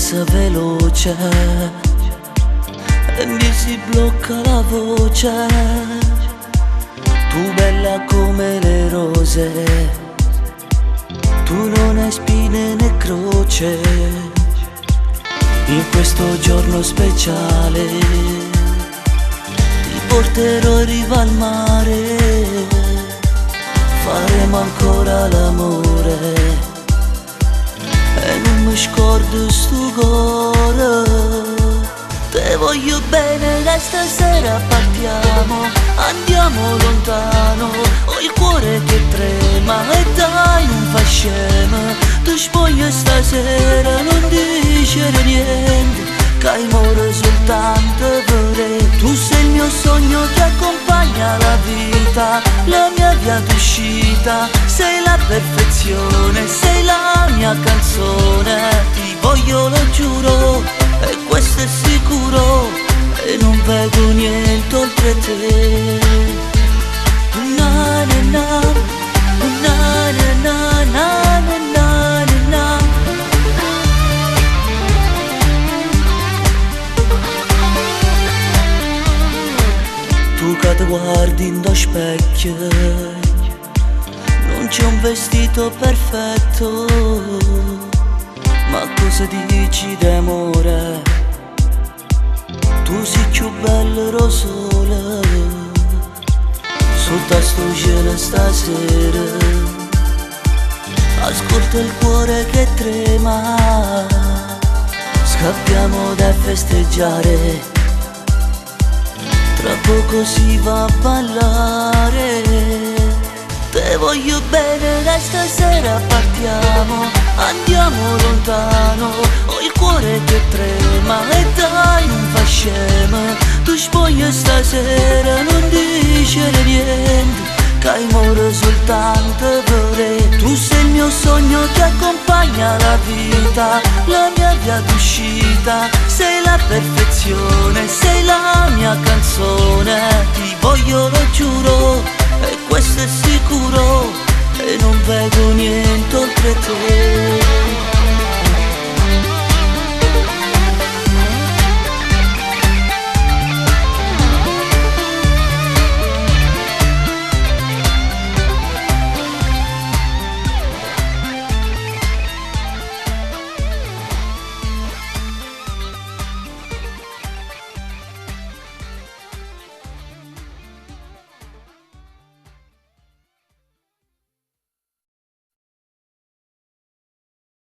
passa veloce e mi si blocca la voce. Tu bella come le rose, tu non hai spine né croce. In questo giorno speciale ti porterò in riva al mare, faremo ancora l'amore e nun me scordo stu core. Te voglio bene, dai, stasera partiamo, andiamo lontano, ho il cuore che trema e dai, nun fa scema, ti spoglio stasera, nun dicere niente, che muore soltanto per te. Tu sei il mio sogno che accompagna la vita, la mia via d'uscita, sei la perfezione, sei la mia canzone, ti voglio, lo giuro, e questo è sicuro, e non vedo niente oltre te. Na na na, na na na na na na na. Tu che ti guardi in do specchio, non c'è un vestito perfetto, ma cosa dici d'amore? Tu sei più bello ro sole, sotto a sto cielo stasera, ascolta il cuore che trema, scappiamo da festeggiare, tra poco si va a ballare. Te voglio bene, dai, stasera partiamo, andiamo lontano, ho il cuore che trema e dai, nun fa scema, tu spoglio stasera, non dicere niente, che muore soltanto per te. Tu sei il mio sogno che accompagna la vita, la mia via d'uscita, sei la perfezione, sei la mia canzone, ti voglio, lo giuro,